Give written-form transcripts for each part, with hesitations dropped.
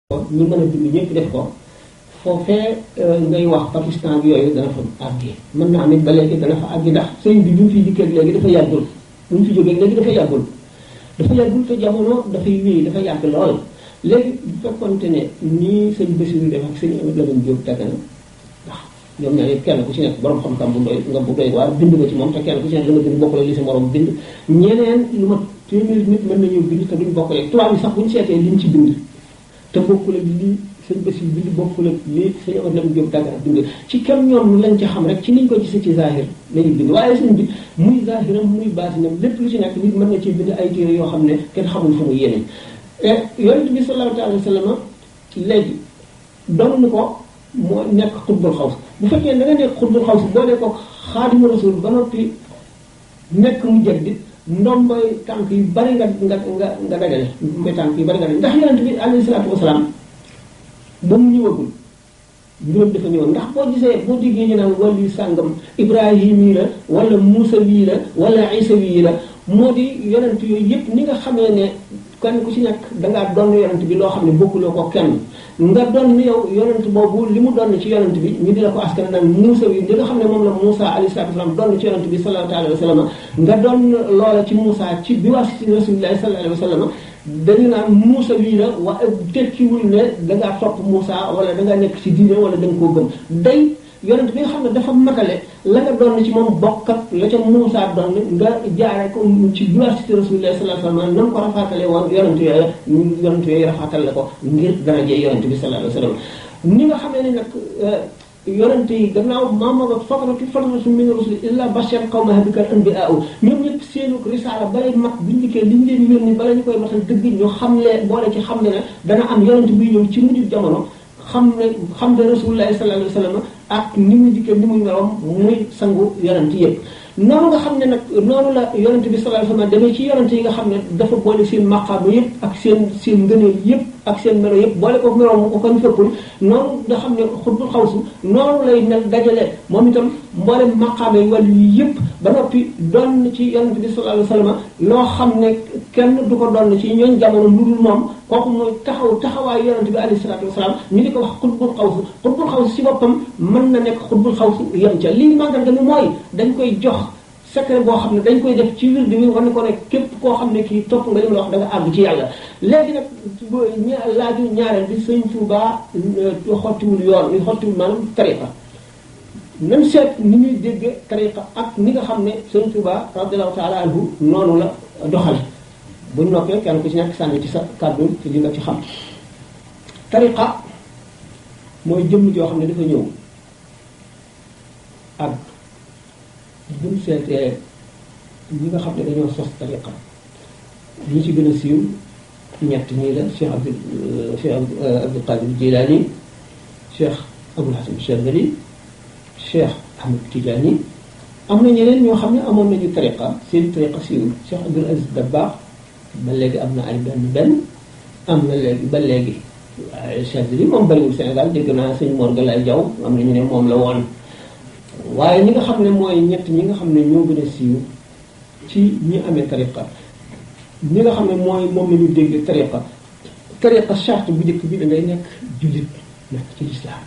ñu mën a bind ñëpp def ko foofee ngay wax Pakistan bi yooyu dana fa àggi mën naa nit ba léegi dana fa àggi ndax sëñ bi ñu fiy dikkee léegi dafa yàggul bu ñu fi jógee léegi dafa yàggul te jamono dafay wéy dafa yàgg lool léegi bu fekkonte ne nii sëñ Bassirou def ak sëñ Amadou Lamine Diop Dagana ndax ñoom ñaar yëpp kenn ku ci nekk borom xam-xam bu doy waar bind nga ci moom te kenn ku ci nekk la nga bind bokk la li sa morom bind ñeneen lu ma téeméeri nit mën nañu bind te duñ bokk léegi tubaab yi sax bu ñu seetee liñ ci bind te bokkul ak lii sëñ Bassirou bind bokkul ak lii sëñ Amadou Lamine Diop Dagana bind ci kam ñoom lañ ci xam rek ci niñ ko gisee ci zahir lañuy bind waaye sëñ bi muy zahiram muy baatinam lépp lu ci nekk nit mën na ci bind ay téere yoo xam ne kenn xamul fu mu yéene yonent bi sallallahu alayhi wa sallam léegi doon ni ko moo nekk xutbul xaws bu fekkee da nga nekk xutbul xaws boole ko xaadimu rasul ba noppi nekk mu jaddit ndombay tànk yu bari nga dajale ndombay tànk yu bari nga dajale ndax yonent bi alayhi salaatu wasalaam ba mu ñëwagul mbiram dafa ñëwoon ndax boo gisee boo déggee ñu naan wàllu sàngam Ibrahim yi la wala Muusa wii la wala Isa wii la moo di yonent yooyu yëpp ni nga xamee ne kenn ku ci nekk dangaa doon yonent bi loo xam ne bokkuloo ko kenn nga doon ni yow yonent boobu li mu doon ci yonent bi ñu di la ko askan naan Muusa wi li nga xam ne moom la Muusa alayhi salaatu wasalaam doon ci yonent bi sallallahu alayhi wa sallam nga doon loola ci Muusa ci bi waasiti rasulillahi sallallahu alayhi wa sallam dañu naan Muusa wii la wa tekkiwul ne dangaa topp Muusa wala dangaa nekk ci diine wala da nga koo gëm day yonent bi nga xam ne dafa matale la nga doon ci moom bokk ak la ca Muusa doon nga jaare ko ci biwaasiti Rasulullah sallallahu alayhi wa sallam nan ko rafaatale woon yonent yooyu rafaatal la ko ngir darajee yonent bi sallallahu alayhi wa sallam ni nga xamee ne nag yonent yi gannaaw maamaba fatratu min rusuli illa bashar qawmaha bikal anbiyaa ñoom ñëpp seenu risaala balay mat buñ dikkee li ñu leen yónni bala ñu koy matal dëgg ñu xamle boole ci xam ne ne dana am yonent buy ñëw ci mujj jamono xam ne Rasulullah sallallahu alayhi wa sallam ak ni mu dikkee ni mu ñorom muy sangu yonent yëpp noonu nga xam ne nag noonu la yonent bi sallallahu alayhi wa sallam demee ci yonent yi nga xam ne dafa boole seen maqaama yëpp ak seen ngëneel yëpp ak seen melo yëpp boole ko meloom ko kon fëppul noonu nga xam ne xutbul xawsu noonu lay mel dajale moom itam mboolem maqaama yi wàllu yi yëpp ba noppi doon ci yonent bi sallallahu alayhi wa sallam loo xam ne kenn du ko doon ci ñooñ jamono lu dul moom kooku mooy taxawaayu yonent bi alayhi salaatu wasalaam ñu di ko wax xutbul xawsu si boppam mën na nekk xutbul xawsu yem ca lii màngal ni mooy dañ koy jox secret boo xam ne dañ koy def ci wirdu bi war na ko ne képp koo xam ne kii topp nga li ma la wax da nga àgg ci yàlla léegi nag laaju ñaareel bi sëñ Tuubaa xottiwul yoon xottiwul maanaam tariqa nan seet ni ñuy dégg tariqa ak ni nga xam ne sëñ Tuubaa radiyallahu taala anhu noonu la doxale buñ noppee kenn ku ci nekk sànni ci sa kàddu ci li nga ci xam tariqa mooy jëmm joo xam ne dafa ñëw ak buñ seetee ñi nga xam ne dañoo sos tariqa ñi ci gën a siiw ñett ñii la Cheikh Abdul Qadir Jilani Cheikh Abul Hasan Chadhali Cheikh Ahmad Tidiane am na ñeneen ñoo xam ne amoon nañu tariqa seen tariqa siiwul Cheikh Abdul Aziz Dabakh ba léegi am na ay benn am na léegi ba léegi Chadhali moom bariwul Sénégal dégg naa sëñ Mor Galaye Diaw am na ñu ne moom la woon waaye ñi nga xam ne mooy ñett ñi nga xam ne ñoo gën a siiw ci ñi amee tariqa ñi nga xam ne mooy moom la ñu dégg tariqa charte bu njëkk bi da ngay nekk jullit nekk ci lislaam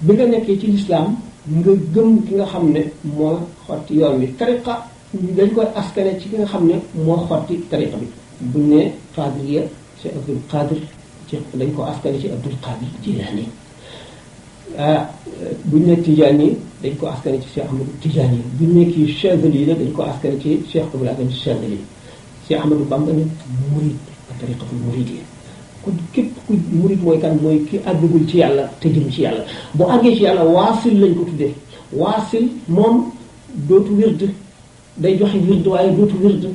bi nga nekkee ci lislaam nga gëm ki nga xam ne moo xotti yoon wi tariqa dañ koy askane ci ki nga xam ne moo xotti tariqa bi buñ ne Qaadiriya ci Abdul Qadir ci dañ ko askane ci Abdul Qadir Jilaani buñ ne Tijaani dañ ko askane ci Cheikh Ahmadou Tijaani buñ ne kii Chadhali la dañ ko askane ci Cheikh Abul Hasan Chadhali Cheikh Ahmadou Bamba ne murid ak tariqatul muridiyya ku képp ku murid mooy kan mooy ki àggagul ci yàlla te jëm ci yàlla bu àggee ci yàlla waasil lañ ko tuddee waasil moom dootu wird day joxe wird waaye dootu wird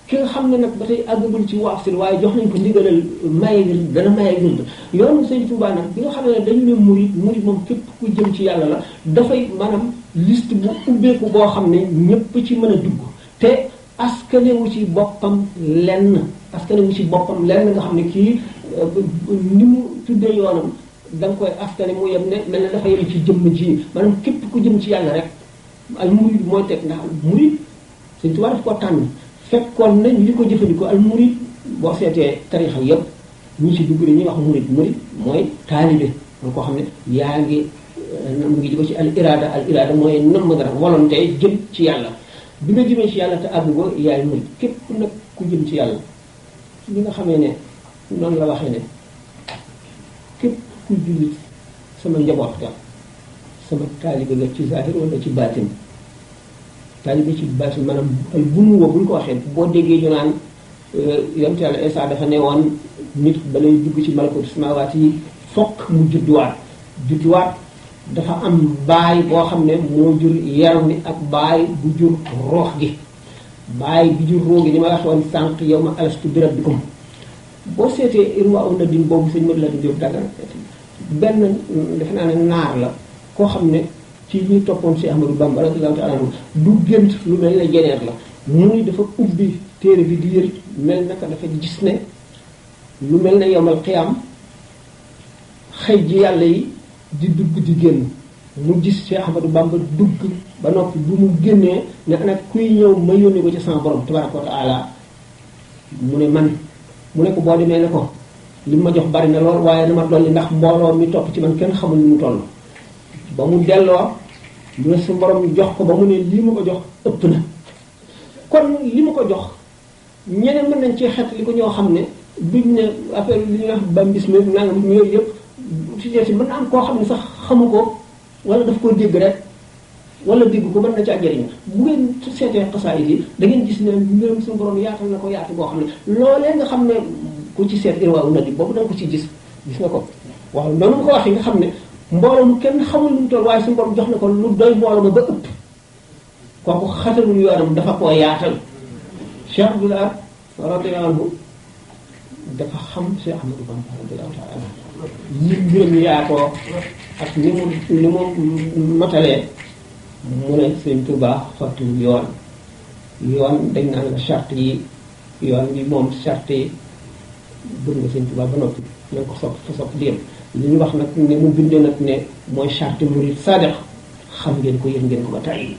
ki nga xam ne nag ba tey àggagul ci waasil waaye jox nañ ko ndigalal maye wird dana maye wird yoonu Sëñ Tuubaa nag bi nga xam ne dañu ne murid moom képp ku jëm ci yàlla la dafay maanaam liste bu ubbeeku boo xam ne ñépp ci mën a dugg te askanewu ci boppam lenn nga xam ne kii ni mu tuddee yoonam da nga koy askane mu yem ne mel na dafa yem ci jëmm ji maanaam képp ku jëm ci yàlla rek al murid mooy teg ndax al murid Sëñ Tuubaa daf ko tànn fekkoon na ñu di ko jëfandikoo al murid boo seetee tarixa yëpp ñi ci dugg dañuy wax murid mooy taalibe mooy koo xam ne yaa ngi mu ngi jóge ci al irada mooy namm dara volonté jëm ci yàlla bi nga jëmee ci yàlla te àgg ko yaay murid képp nag ku jëm ci yàlla li nga xamee ne noonu la waxee ne képp ku jullit sama njaboot ga sama taalibe la ci zahir wala ci baatin taalibe ci baatin maanaam ay bunu wa buñ ko waxee boo déggee ñu naan yonent yàlla Isaa dafa ne woon nit balay dugg ci malakutu samaawaat yi fokk mu judduwaat dafa am baay boo xam ne moo jur yaram ni ak baay bu jur roox gi baay bi jur roox gi ni ma wax woon sànq yow ma alastu bi rabbikum boo seetee Irwaa Nadim boobu sëñ Modou Lamine Diop Dagana benn defe naa ne naar la koo xam ne ci ñuy toppoon si Ahmadou Bamba radiyallahu ta'ala anhu du gént lu mel ne jeneer la muy dafa ubbi téere bi di yër mel naka dafa gis ne lu mel ne yowmal qiyaam xëy ji yàlla yi di dugg di génn mu gis Cheikh Ahmadou Bamba dugg ba noppi bu mu génnee ne nag kuy ñëw ma yónni ko ci sama borom tabaraka wa taala mu ne man mu ne ko boo demee ne ko li ma jox bari na lool waaye dama dolli ndax mbooloo mi topp ci man kenn xamul ni mu toll ba mu delloo mu ne su borom jox ko ba mu ne lii ma ko jox ëpp na kon li ma ko jox ñeneen mën nañ ci xet li ko ñoo xam ne duñ ne affaire li ñuy wax bambis mi nangam yooyu yëpp ci jeex si mën na am koo xam ne sax xamu ko wala daf koo dégg rek wala dégg ko mën na caa jëriñ bu ngeen seetee xasaayid yi da ngeen gis ne mbirum suñu borom yaatal na ko yaatu boo xam ne loolee nga xam ne ku ci seet Irwaa Nadim boobu da nga ko ci gis nga ko waaw noonu nga ko waxee nga xam ne mbooloo mu kenn xamul lu mu toll waaye suñu borom jox na ko lu doy mbooloo ma ba ëpp kooku xatalul yoonam dafa koo yaatal Cheikh Abdoulaye radiyallahu anhu dafa xam Cheikh Ahmadou Bamba radiyallahu ta'ala anhu ni mbiram yaatoo ak ni mu matalee mu ne Sëñ Tuubaa xottul yoon dañ naan la charte yi yoon bi moom charte yi bëgg nga Sëñ Tuubaa ba noppi na nga ko sopp fa sopp di yem li ñu wax nag ne mu bindee nag ne mooy charte murid sadiq xam ngeen ko yéen ngeen ko ba tàyyi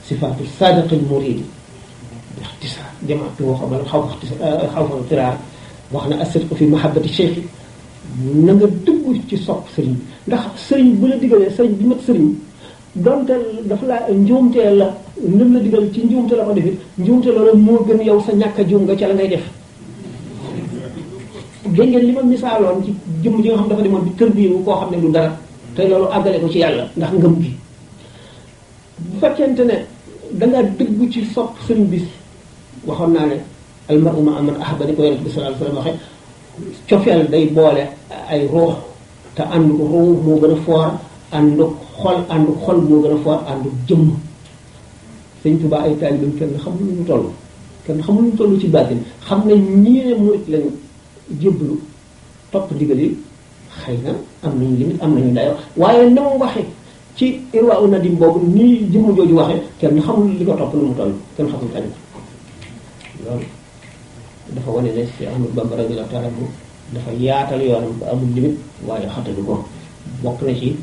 sifaatu sadiqil murid ixtisaar jamaatu woo xamal xaw fa tiraar wax na as-sidqu fi mahabbati cheikh na nga dëggu ci sopp sëriñ bi ndax sëriñ bu la digalee sëriñ bi mat sëriñ donte dafa la njuumtee la lim la digal ci njuumte la ko defit njuumte loolu moo gën yow sa ñàkk a juum nga ca la ngay def dégg ngeen li ma misaaloon ci jëmm ji nga xam dafa demoon di tërbiyu koo xam ne du dara te loolu àggale ko ci yàlla ndax ngëm gi bu fekkente ne dangaa dëggu ci sopp sëriñ bi waxoon naa ne almaru ma'a man ahabba ni ko yonent bi sallallahu alayhi wasallam waxe cofeel day boole ay ruux te ànd ko ruux moo gën a foor ànd xol moo gën a foor ànd jëmm Sëñ Tuubaa ay taalibeem kenn xamul lu ñu toll kenn xamul lu ñu toll ci baatin xam ne ñii ne murit lañu jébbalu topp ndigal yi xëy na am nañu limite am nañu dayoo waaye na mu waxe ci Irwaa Nadim boobu nii jëmm jooju waxe kenn xamul li ko topp nu mu toll kenn xamul kañ loolu dafa wane ne si Ahmadu Bamba radiyallahu ta'ala anhu dafa yaatal yoonam ba amul limite waaye xatalu ko bokk na ci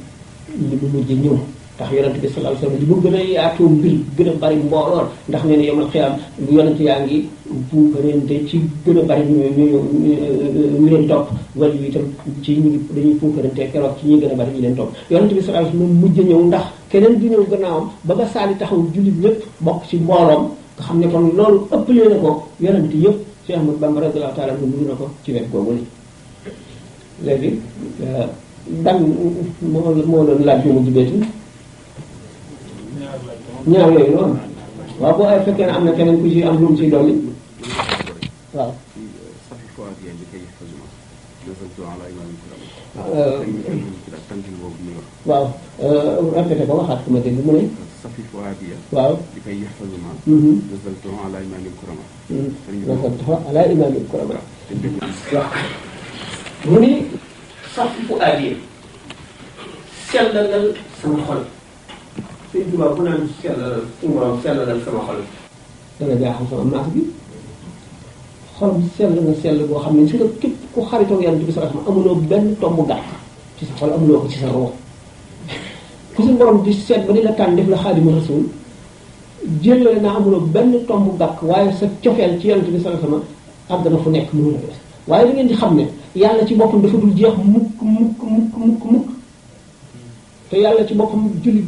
li mu mujj ñëw tax yonent bi sallallahu alayhi wasallam li mu gën a yaatoo mbir gën a bari mbooloon ndax nee na yawmal qiyaam yonent yaa ngi puukarante ci gën a bari ñu leen topp wala yu itam ci ñu dañuy puukarante keroog ci ñi gën a bari ñu leen topp yonent bi sallallahu alayhi wasallam mujj ñëw ndax keneen di ñëw gannaawam ba nga saali taxaw jullit ñëpp bokk ci mbooloom nga xam ne kon loolu ëppalee na ko yonent yëpp Cheikh Ahmadou Bamba radiyallahu ta'ala anhu na ko ci wet googu li léegi dan moo doon laaj yu mu jibeeti ñaar yooyu noonu waaw boo ay fekkee ne am na keneen ku ci am lu mu ciy dolli waaw waaw répété ko waxaat ko ma dégg mu ne waaw nazaltuhu ala imaamil kurama mu ni safifu aadiya sellalal sama xol Sëñ Tuubaa bu naan sellalal sama xol dana jaaxal sama maas bi xol sell na sell boo xam ne si nga képp ku xaritoo Yonent bi sallallahu alayhi wasallam amuloo benn tomb gàtt ci sa xol amuloo ko ci sa ruux ku suñu borom di seet ba di la tànn def la Xaadimu Rasuul jëlale naa amuloo benn tomb gàkk waaye sa cofeel ci Yonent bi sallallahu alayhi wasallam àgg na fu nekk mënu la def waaye da ngeen di xam ne yàlla ci boppam dafa dul jeex mukk te yàlla ci boppam jullit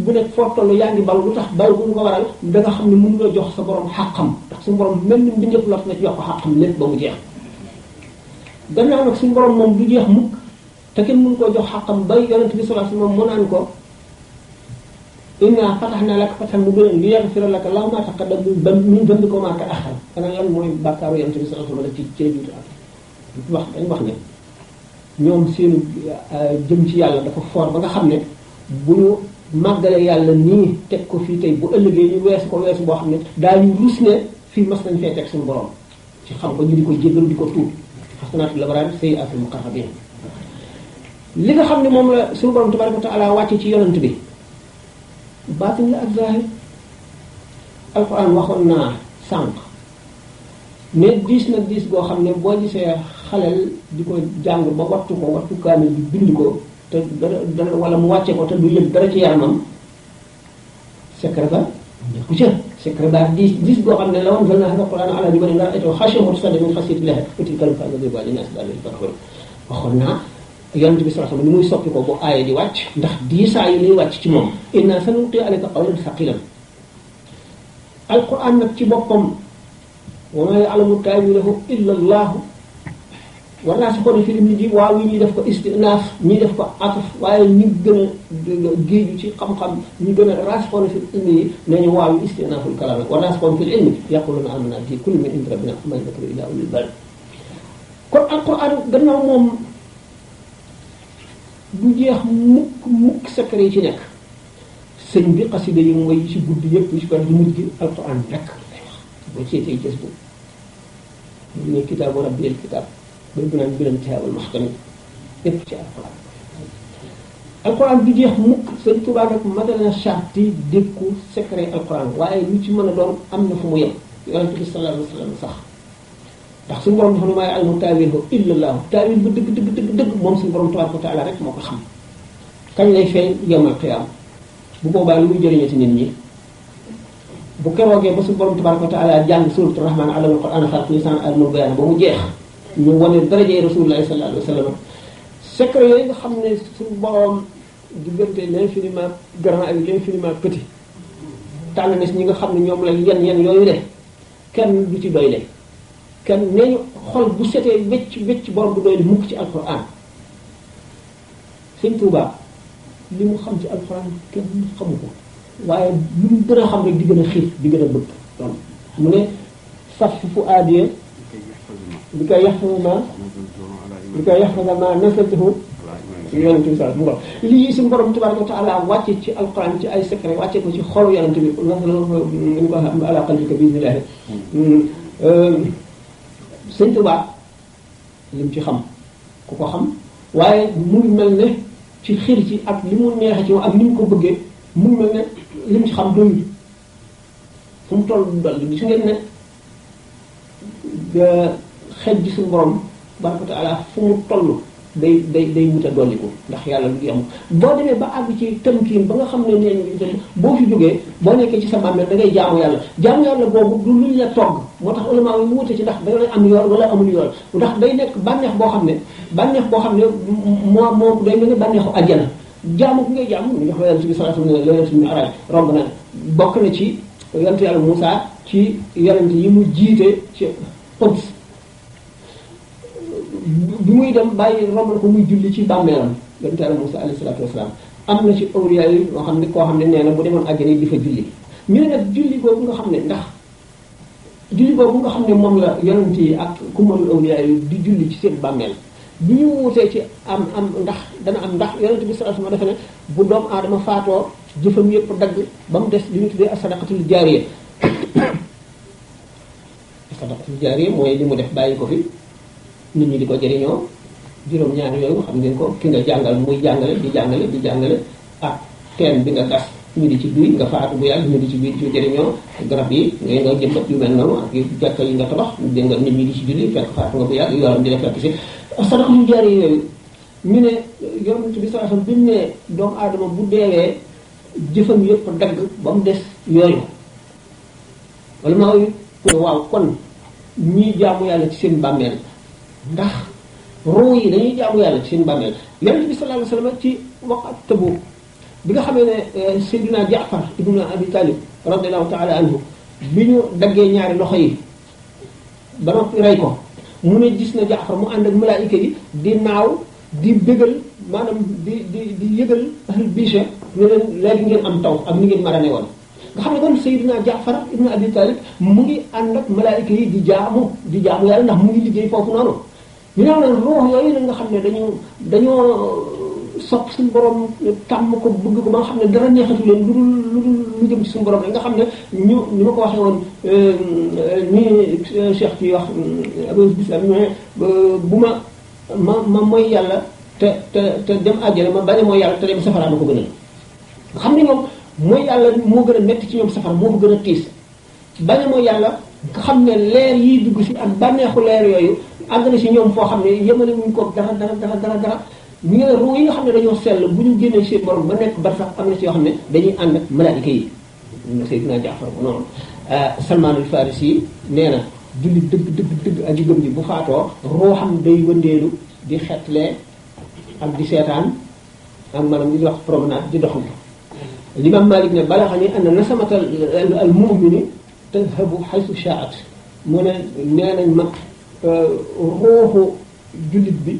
bu nekk foo toll yaa ngi bal lu tax bal bu mu ko waral da nga xam ne mën nga jox sa borom xàqam ndax suñu borom mel ni mbindeef lot na ci jox ko xàqam lépp ba mu jeex gannaaw nag suñu borom moom du jeex mukk te kenn mënu koo jox xàqam bay yonent bi sallallahu alayhi wasallam mu naan ko inna fatahna laka fathan mubiinan liyaghfira laka llaahu maa taqaddama min dhanbika wa maa ta'akhkhara xanaa lan mooy bàkkaaru yonent bi sallallahu alayhi wasallam ci jiitu ak dañ wax ne ñoom seen jëm ci yàlla dafa fort ba nga xam ne bu ñu màggalee yàlla nii teg ko fii tey bu ëllëgee ñu weesu ko weesu boo xam ne daañu rus ne fii mas nañ fee teg suñu borom ci xam ko ñu di ko jéggalu di ko tuub xasanaatul abraar sayyi'aatul muqarrabiin li nga xam ne moom la suñu borom tabaaraka wa ta'aala wàcce ci yonent bi baatin la ak zaahir alxuraan waxoon naa sànq mais diis na diis boo xam ne boo gisee xaleel di ko jàng ba wattu ko wattu kaamil bi bind ko te dara wala mu wàcce ko te du yëg dara ci yaramam secret ba nekku ca secret ba diis boo xam ne la woon zalna hada alquran ala jibalin la ra'aytahu khashi'an mutasaddian min khashyatillahi wa tilka al-amthaalu nadribuha linnaasi la'allahum yatafakkaruun waxoon naa yonent bi sallallahu alayhi wasallam ni muy soppi ko bu aaya di wàcc ndax diisaa yi lay wàcc ci moom inna sanulqi alayka qawlan thaqilan alquran nag ci boppam wa maa ya'lamu ta'wiilahu illa Allah war naa si xool fi lim ji waaw yi ñuy def ko istinaaf ñii def ko ataf waaye ñi gën a géeju ci xam-xam ñi gën a raasixoon fi ilmi yi nañu waaw yi istinaaful kalaam war naa si xool fi ilmi yaquluuna aamanna bihi kullun min indi rabbina wa maa yadhakkaru illaa ulul albaab kon alquran gannaaw moom du jeex mukk secret yi ci nekk sëñ bi xasida yi mooy ci guddi yëpp ci ko def mujj gi alquran rek lay wax boo seetee gës bu ñu ne kitaabu rabbil kitaab bay bu naan biram teewal maxtami yépp ci alquran du jeex mukk sëñ Tuubaa nag matal na charte yi dékku secret alquran waaye lu ci mën a doon am na fu mu yem yonent bi sallallahu alayhi wa sallam sax ndax suñu borom dafa ne maa ya'lamu ta'wiilahu illa Allah ta'wiil ba dëgg moom suñu borom tabaaraka wa ta'aala rek moo ko xam kañ lay feeñ yawmal qiyaama bu boobaa lu muy jëriñoo ci nit ñi bu keroogee ba suñu borom tabaaraka wa ta'aala jàng suuratu rahmaan allama al-qur'aana xalaqa l-insaana allamahu l-bayaana ba mu jeex ñu wane darajay Rasuulullaahi sallallaahu alayhi wa sallam secret yooyu nga xam ne suñu borom diggante l'infiniment grand ak l'infiniment petit tànn na si ñi nga xam ne ñoom la yan yooyu de kenn du ci doy de kenn nee ñu xol bu setee wecc borom bu doy di mukk ci alquran sëñ Tuubaa li mu xam ci alquran kenn xamu ko waaye lu mu gën a xam rek di gën a xiif di gën a bëgg donc mu ne saf fu aadiya li koy yaxfada ma nasaltuhu yonent bi sallallahu alayhi wasallam lii suñu borom tabaaraka wa ta'aala wàcce ci alquran ci ay secret wàcce ko ci xolu yonent bi ñu ko ala qalbika bi iznillah sëñ Tuubaa li mu ci xam ku ko xam waaye mu ngi mel ne ci xir ci ak li mu neexe ci moom ak ni mu ko bëggee mu ngi mel ne li mu ci xam doyul fu mu toll dolli gis ngeen ne xej ji suñu borom tabaaraka wa ta'aala fu mu toll day wut a dolliku ndax yàlla lu yem boo demee ba àgg ci tëmkiin ba nga xam ne nee nañ boo fi jógee boo nekkee ci sa bàmmeel da ngay jaamu yàlla boobu du luñ la togg moo tax ulama yi wute ci ndax da ngay am yool wala amul yool ndax day nekk bànneex boo xam ne moo day mel ne bànneexu àjjana jaamu bi ngay jaamu ñu jox la yonent bi sallallahu alayhi wasallam yonent bi Mi'raaj romb na bokk na ci yonent yàlla Muusaa ci yonent yi mu jiite ci Quds bi muy dem bàyyi romb na ko muy julli ci bàmmeelam yonent yàlla Muusaa alayhi salaatu wasalaam am na ci awliya yi koo xam ne nee na bu demoon àjjana di fa julli ñu ne nag julli boobu nga xam ne ndax julli boobu nga xam ne moom la yonent yi ak kumalul awliya yi di julli ci seen bàmmeel bi ñu wutee ci am ndax dana am ndax yonent bi sallallahu alayhi wasallam dafa ne bu doomu aadama faatoo jëfam yëpp dagg ba mu des li ñu tuddee as-sadaqatul jaariya as-sadaqatul jaariya mooy li mu def bàyyi ko fi nit ñi di ko jëriñoo juróom-ñaar yooyu xam ngeen ko ki nga jàngal muy jàngale di jàngale ak teen bi nga gas ñu di ci duy nga faatu bu yàgg ñu di ci duy ci jëriñoo garab yi nga jëmbat yu mel noonu ak jàkka yi nga tabax dégg nga nit ñi di ci julli fekk faatu nga bu yàgg yoram di la fekk si sadaqatul jaariya yooyu ñu ne yonent bi sallallahu alayhi wasallam bi mu ne doomu aadama bu deewee jëfam yëpp dagg ba mu des yooyu wala maa waaw kon ñii jaamu yàlla ci seen bàmmeel ndax ruu yi dañuy jaamu yàlla ci seen bàmmeel. yonent bi sallallahu alayhi wasallam ci waqat Tabuk bi nga xamee ne Seydina Jaafar ibnu Abi Talib radiyallahu taala anhu bi ñu daggee ñaari loxo yi ba noppi rey ko mu ne gis na Jaafar mu ànd ak malaayika yi di naaw di bégal maanaam di yëgal ahl bicha ne leen léegi ngeen am taw ak ni ngeen marane woon nga xam ne kon Seydina Jaafar ibnu Abi Talib mu ngi ànd ak malaayika yi di jaamu yàlla ndax mu ngi liggéey foofu noonu ñu ne nag ruux yooyu nag nga xam ne dañoo sopp suñu borom tàmm ko bëgg ko ba nga xam ne dara neexatu leen lu jëm ci suñu borom rek nga xam ne ñu ma ko waxee woon ni Cheikh ci wax Abou Bisam bu ma mooy yàlla te dem àjjana ma bañ a mooy yàlla te dem safara ma ko gënal nga xam ne ñoom mooy yàlla moo gën a metti ci ñoom safara moo ko gën a tiis bañ a mooy yàlla nga xam ne leer yiy dugg si ak bànneexu leer yooyu àgg na si ñoom foo xam ne yemale wuñ ko dara ñu ngi ruu yi nga xam ne dañoo sell bu ñu génnee seen borom ba nekk bar sax am na ci yoo xam ne dañuy ànd ak malaayika yi Seydina Jaafar bu noonu Salmaan al Farisi yi nee na julli dëgg ak gëm ji bu faatoo ruuxam day wëndeelu di xetlee ak di seetaan ak maanaam di wax promenade di doxantu Limaam Maalik ne balaxa ni anna nasamata al mu'mini tadhabu haythu sha'at mu ne nee nañ ma ruuxu jullit bi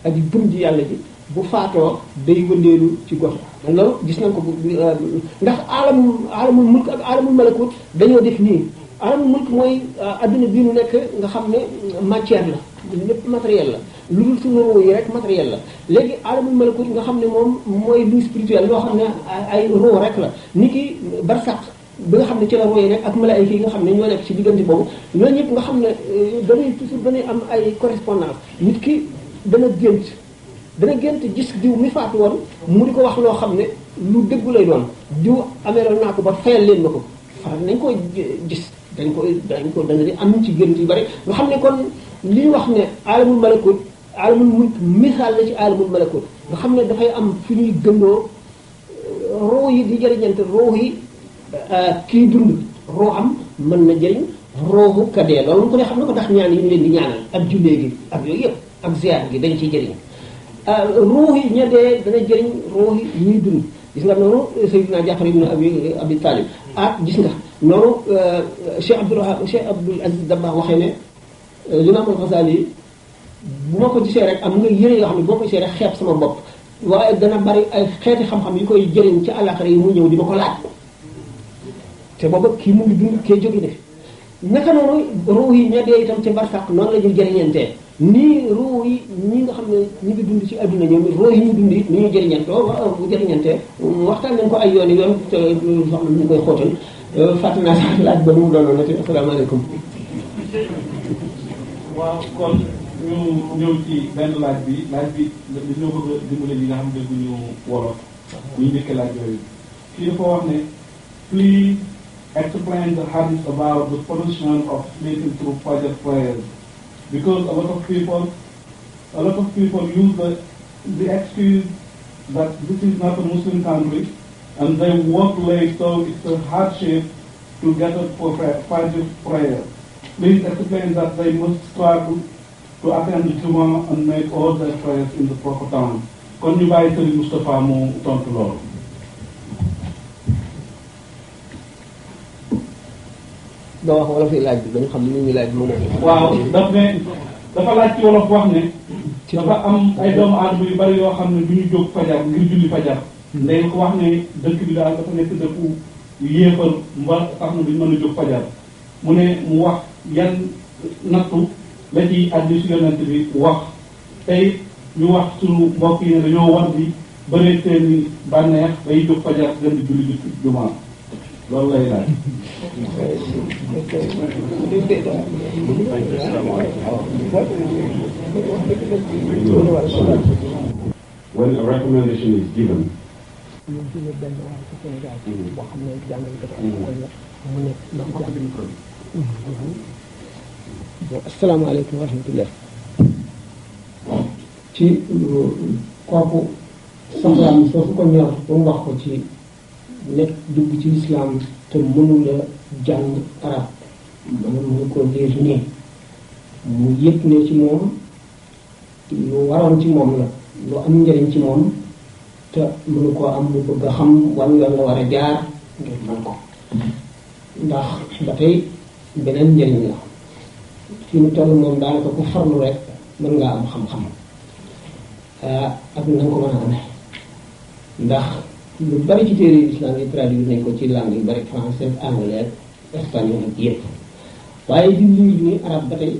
ak gëm ji yàlla ji bu faatoo day wëndeelu ci gox loolu gis nañ ko ndax alamul mulk ak alamul malakut dañoo def nii alamul mulk mooy adduna bii nu nekk nga xam ne matière la lépp matériel la lu dul suñu ruu yi rek matériel la léegi alamul malakut nga xam ne moom mooy lu spirituel loo xam ne ay ruu rek la ni ki barsaq bi nga xam ne ci la ruu yi rek ak malaayika yi nga xam ne ñoo nekk ci diggante boobu loolu ñëpp nga xam ne dañuy am ay correspondance nit ki dana gént gis diw mi faatu woon mu di ko wax loo xam ne lu dëggu lay doon diw ameeral naa ko ba fayal leen ma ko faral nañ ko gis dañ ko dana di am ci gént yu bari nga xam ne kon li ñu wax ne alamul malakut alamul mulk misaal la ci alamul malakut nga xam ne dafay am fu ñuy gëndoo roo yi di jëriñante roo yi kii dund roo am mën na jëriñ roomu kadee loolu ko ne xam ne ko tax ñaan yi ñu leen di ñaanal ak jullee gi ak yooyu yëpp ak ziar gi dañ ciy jëriñ ruux yi ña dee dana jëriñ ruux yi ñuy dund gis nga noonu Seydina Jaafar ibn Abi Talib ak gis nga noonu Cheikh Abdul Aziz Dabakh waxee ne Imaam al-Ghazali bu ma ko gisee rek am nga yëre yoo xam ne boo ko gisee rek xeeb sama bopp waaye dana bari ay xeeti xam-xam yu koy jëriñ ci àllaaxira yi mu ñëw di ma ko laaj te booba kii mu ngi dund kee jóge ne naka noonu ruux yi ña dee itam ci barsàq noonu la ñuy jëriñantee nii ruux yi ñi nga xam ne ñu ngi dund ci adduna ñoom ruux yi ñu dund ni ñuy jëriñantoo bu jëriñantee waxtaan nañ ko ay yoon te soxna ñu koy xóotal fàtte naa sax laaj ba mu doonoon na te asalaamaaleykum. waaw kon ñu ñëw ci benn laaj bi dañoo bëgg a dimbale ñi nga xam ne dégguñu wolof ñu njëkkee laaj yooyu kii dafa wax ne please explain the hadith about the punishment of sleeping through Fajr prayers, because a lot of people use the excuse that this is not a Muslim country and they work late, so it's a hardship to get up for Fajr prayer. Please explain that they must struggle to attend the Jummah and make all their prayers in the proper time. Kon ñu bàyyi Serigne Moustapha mu tontu loolu. doo wax wala fi laaj bi dañu xam ne ñu laaj moom. waaw dafa laaj ci wolof wax ne. dafa am ay doomu aadama yu bari yoo xam ne du ñu jóg fajar ngir julli fajar. léegi ko wax ne dëkk bi daal dafa nekk dëkku yéefal mba tax na duñ mën a jóg fajar mu ne mu wax yan nattu la ci addi su yonent bi wax tey ñu wax suñu mbokk yi ne dañoo war di bëree seeni bànneex bay jóg fajar gën di julli jumaa loolu lay laaj. When a recommendation is given, asalaamaaleykum wa rahmatullah ci kooku soxlaam soo ko ñor ba mu wax ko ci nekk dugg ci lislaam te mënula jàng arab mënu ko liir nii mu yëg ne ci moom lu waroon ci moom la lu am njëriñ ci moom te mënu koo am mu bëgg a xam wan yoon la war a jaar ngir mën ko ndax ba tey beneen njëriñ la fi mu toll moom daanaka ku farlu rek mën ngaa am xam-xam ak na nga ko mën a amee ndax lu bari ci téere islam yi traduire nañ ko ci langue yu bari français anglais espagnol ak yëpp waaye di lii arab ba tey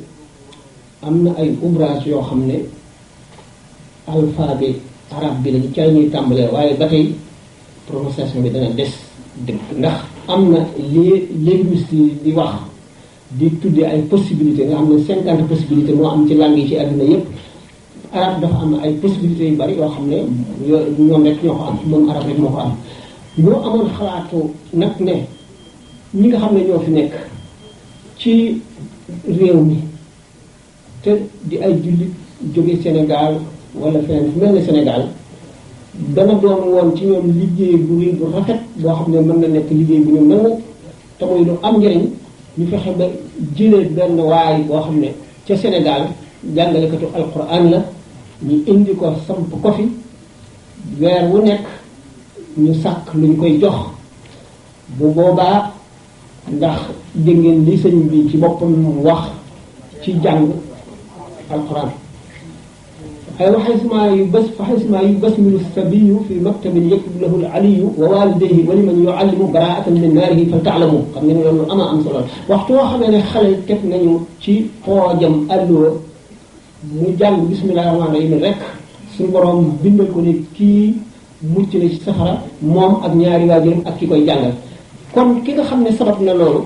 am na ay ouvrage yoo xam ne alphabet arab bi lañu ca ñuy tàmbalee waaye ba tey prononciation bi dana des dëgg ndax am na li linguiste yi di wax di tuddee ay possibilités nga xam ne 50 possibilités moo am ci langue yi ci àdduna yépp arab dafa am ay possibilités yu bari yoo xam ne ñoom rek ñoo ko am moom arab rek moo ko am ñoo amoon xalaatu nag ne ñi nga xam ne ñoo fi nekk ci réew mi te di ay jullit jóge Sénégal wala feneen fu mel ne Sénégal dana doon woon ci ñoom liggéey bu rëy bu rafet boo xam ne mën na nekk liggéey bu ñu nangu te muy lu am njëriñ ñu fexe ba jëlee benn waay boo xam ne ca Sénégal jàngalekatu alquran la ñu indi ko samp ko fi weer wu nekk ñu sàkk luñ koy jox bu boobaa ndax dégg ngeen li sëñ bi ci boppam wax ci jàng alquran ay waxaysumaa yu basmilu sabiyu fi maktabin yaktub lahu aliyu wa walidayhi wa liman yuallimu baraatan min naarihi fal taalamu xam ngeen loolu ama am solo waxtu woo xamee ne xale teg nañu ci poojam alluwa mu jàng bismillahi rahmaani rahim rek suñu borom bindal ko ne kii mucc na ci safara moom ak ñaari waajuram ak ki koy jàngal kon ki nga xam ne sabab na loolu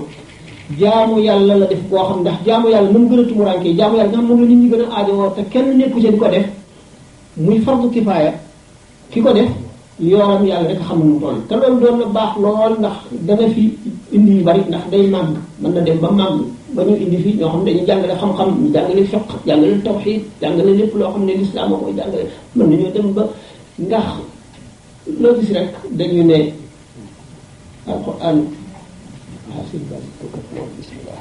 jaamu yàlla la def boo xam ndax jaamu yàlla nu mu gën a tumuraanke jaamu yàlla nga xam moom la nit ñi gën a aajowoo te kenn nekku ci di ko def muy fardu kifaaya ki ko def yoonam yàlla rek xam nu mu toll te loolu doon na baax lool ndax dana fi indi yu bari ndax day màgg mën na dem ba màgg ba ñu indi fii ñoo xam ne dañuy jàngale xam-xam ñu jàngale fiqh jàngale tawxiid jàngale lépp loo xam ne lislaam moo koy jàngale mën nañoo dem ba ndax loo gis rek dañu ne alquran bismillah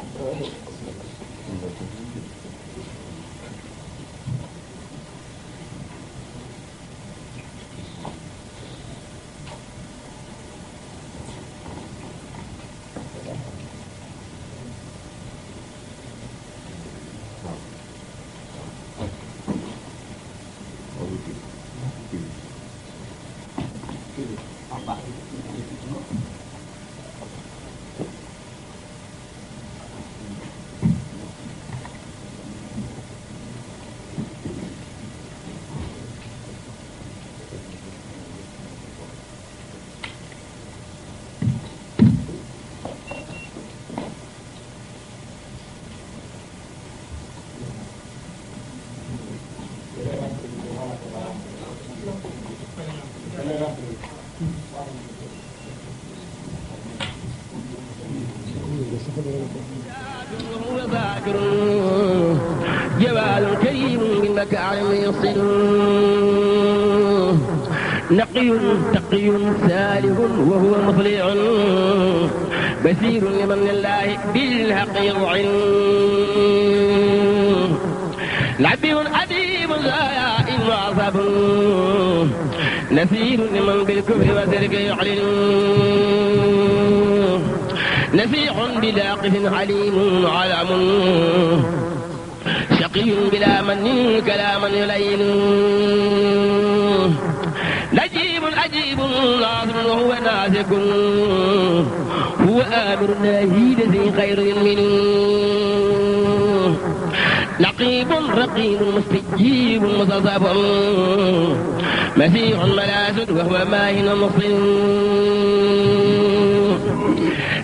جوال كريم بالمكارم يصل نقي تقي سالم وهو مطلع بشير لمن الله بالحق يضعن لعبي أديب زايا معصب نسير لمن بالكفر وسرك يعلن نفيح بلاقف عليم علم شقي بلا من كلاما يلين نجيب عجيب ناظر وهو ناسك هو آمر ناهيد ذي خير من نقيب رقيب مستجيب متصاب مسيح ملاسد وهو ماهن مصل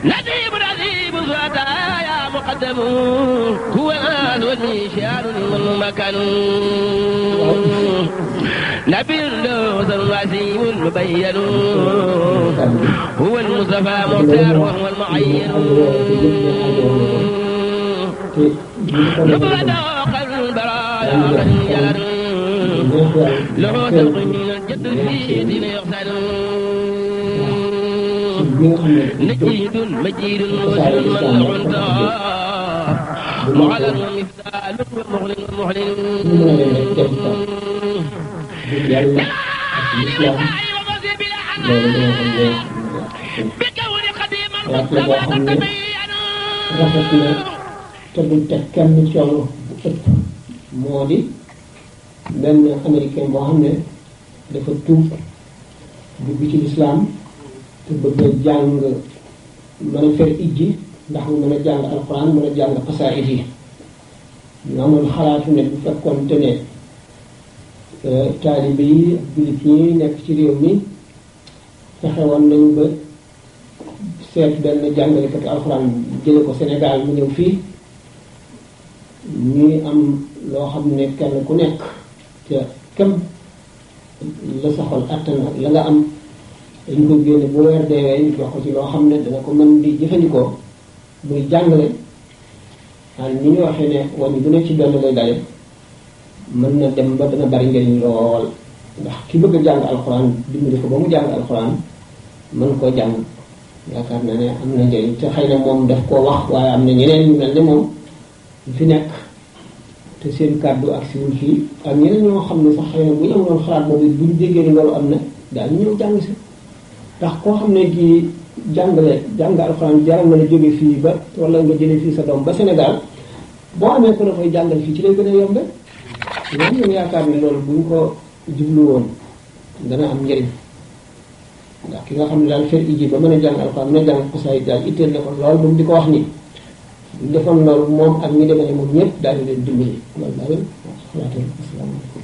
نذيب نذيب الفتايا مقدم هو الآن والنشان من مكان نبي اللوز الوسيم المبين هو المصطفى مختار وهو المعين نبغى قلب البرايا من جلد له سلق من الجد في دين يغسل نجيد مجيد وسل من عنده مغلا ومثال ومغل ومهل ñu mën a leen rek dem fa dëgg yàlla ak lislaam loolu dina ko neex xalaat la boo xam ne rafet na te du teg kenn coono bu ëpp moo di benn américain boo xam ne dafa tuub dugg ci lislaam te bëgg a jàng mën a fer ijji ndax mu mën a jàng alxuraan mën a jàng xasaayid yi ñu amoon xalaatu ne bu fekkoon te ne taalibe yi ak jullit ñi nekk ci réew mi fexe woon nañu ba seet benn jàngalekatu alxuraan jële ko Sénégal mu ñëw fii ñuy am loo xam ne kenn ku nekk te kem la sa xol attan ak la nga am dañ ko génne bu weer deewee ñu jox ko ci loo xam ne dana ko mën di jëfandikoo muy jàngale waaye ni ñu waxee ne wàññi bu ne ci benn lay dale mën na dem ba dana bari njëriñ lool ndax ki bëgg a jàng alxuraan dimbali ko ba mu jàng alxuraan mën koo jàng yaakaar naa ne am na njëriñ te xëy na moom daf koo wax waaye am na ñeneen ñu mel ne moom fi nekk te seen kàddu ak siwul fii ak ñeneen ñoo xam ne sax xëy na bu ñu amoon xalaat boobu bu ñu déggee ni loolu am na daal ñu ñëw jàng si ndax koo xam ne kii jàng alxuraan jaral na la jóge fii ba wala nga jëlee fii sa doom ba Sénégal boo amee ko la koy jàngal fii ci lay gën a yombe ñoom ñoom yaakaar ne loolu bu ñu ko jublu woon dana am njëriñ ndax ki nga xam ne daal fer iji ba mën a jàng alxuraan mën a jàng xasaayid daal itteel na ko lool moom di ko wax ni buñ defoon loolu moom ak ñi demee ne moom ñëpp daal di leen dimbali loolu daal xalaatal asalaamaaleykum.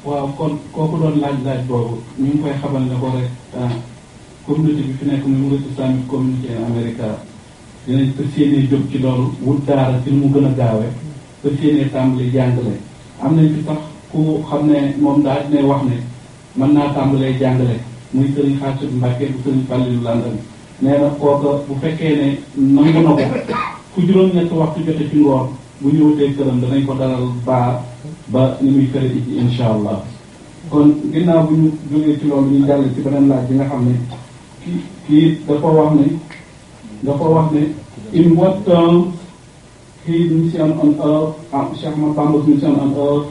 waaw kon kooku doon laaj boobu ñu ngi koy xamal ne ko rek communauté bi fi nekk muy Mouride Islamic Community America dinañ fas yéenee jóg ci loolu wut daara ci mu gën a gaawee fas yéenee tàmbali jàngale am nañ fi sax ku xam ne moom daal dina wax ne mën naa tàmbalee jàngale muy sëriñ Xaasit Mbàkke bu sëriñ Fàllilu London nee na kooka bu fekkee ne nangu na ko fu juróom-ñetti waxtu jote ci ngoon bu ñëwatee këram danañ ko dalal ba ni muy fere ci insha allah kon ginnaaw bu ñu jógee ci loolu ñu jàll ci beneen laaj bi nga xam ne kii dafa wax ne in what terms his mission on earth Cheikh Ahmadou Bamba's mission on earth